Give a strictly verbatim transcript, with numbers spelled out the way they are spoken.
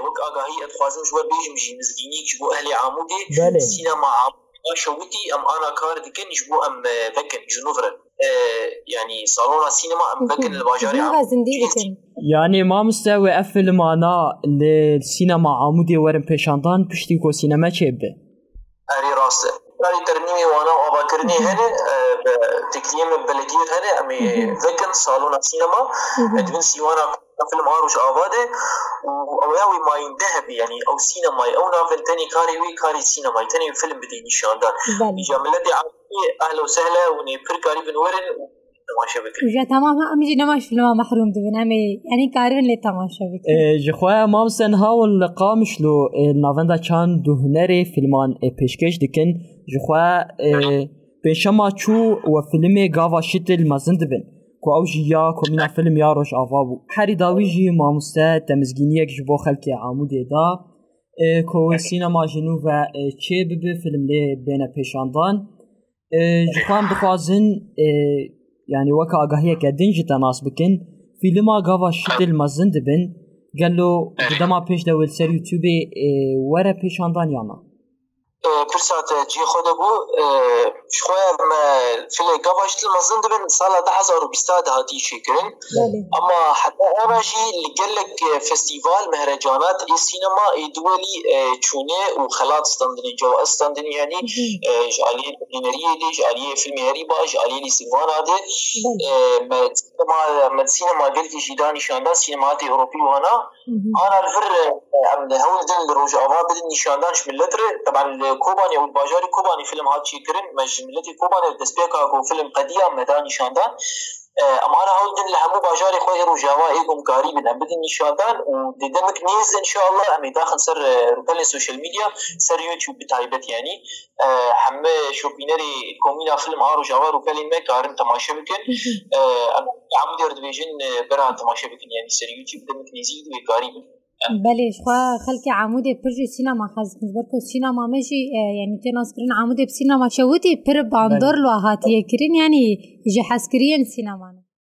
Wek agahî ez dixwazim ji we bêjim jî, mizgînîk ji bo ehlê Amûdê, belê, sînema Amûdê şewitî em ana kar dikin ji bo em, e, vekin ji nû re. E, yanî salona sînema em vekin li bajarê Amûdê. Zindî dikin. Yanî mamoste, wê ev filmana li sînema Amûdê werin pêşandan piştî ku sîneme çêbibe? Erê, rast e. Karî termîmê wana û avakirinê hene, e, bi tekliyê me belediyê hene, em ê vekin salona sînema, e, di bin sîwana film a roj ava de û ew ya wê mayînde hebî, yanî ew sînemayê, ew navin tenê karê wê karê sînemayê, tenê film bidê nîşandan. Belê. Îca miletê Erê, ehla û sehla, hûn ê pir karîbin werin û temaşe bikin. Ji temam ha, em jî nema ji filma mehrûm dibin. Em ê, yanî karibin lê temaşe bikin. E, ji xwe mamoste niha hûn li Qamişlo, e, li navenda çand û hunerê filman, e, pêşkêş dikin. Ji xwe, e, pêşema çû we filmê Gava Şitil mezin dibin, ku ew jî ya komîna film ya Rojava bû. Herî dawî jî mamoste te mizgîniyek ji bo xelkê Amûdê da, e, ku sînema ji nû ve, e, çê bibe, film lê bêne pêşandan. E, ji xwe em dixwazin, e, yanî weke agahiyeke din ji te nas bikin. Fîlma Gava Şitil mezin dibin. Gelo di dema pêş de wê li ser YouTubeê, e, were pêşandan ya na? E, pirsa te cihê xwe de bû. E, ji xwe me filê Gava Şitil mezin dibin sala du hezar û bîst de hatî çêkirin. Belê. Ama heta ana jî li gelek, e, festîval, mehrecanat ê sînema ê duwelî, e, çûne û xelat standinê, cewayîz standinê, yanî, e, ji aliyê nivîneriyê de, ji aliyê filmê herî baş, ji aliyê lîstikvana de, e, me sînema, me sînema gelkî jî da nîşandan, sînematê Ewropî wana. Ana li vir, e, em hewl din li Rojava bidin nîşandan ji milet re. Teban li Kobanê û li bajarê Kobanê film hat çêkirin. Me ji miletê Kobanê destpêka ku film qediya me da nîşandan. E, em ana hewl din li hemû bajarê xwe ê Rojava ê ku em karîbin em bidin nîşandan û di demik nêz inşallah em ê daxin ser, e, rûpelên social media, ser YouTube bi taybet yanî. E, hemî şopînerê komîna film a Rojava rûpelên me karin temaşe bikin. E, em Amûdê re dibêjin, e, bera temaşe bikin yanî ser YouTube demik nêzî wê karîbin. Belê, ji xwe xelkê Amûdê pir ji sînema hez dikin. Ji ber ku sînema me jî, e, yanî tê naskirin Amûdê bi sînema şewitî pir bandor, belê, li we hatiye kirin, yanî ji hezkiriyên sînema ne.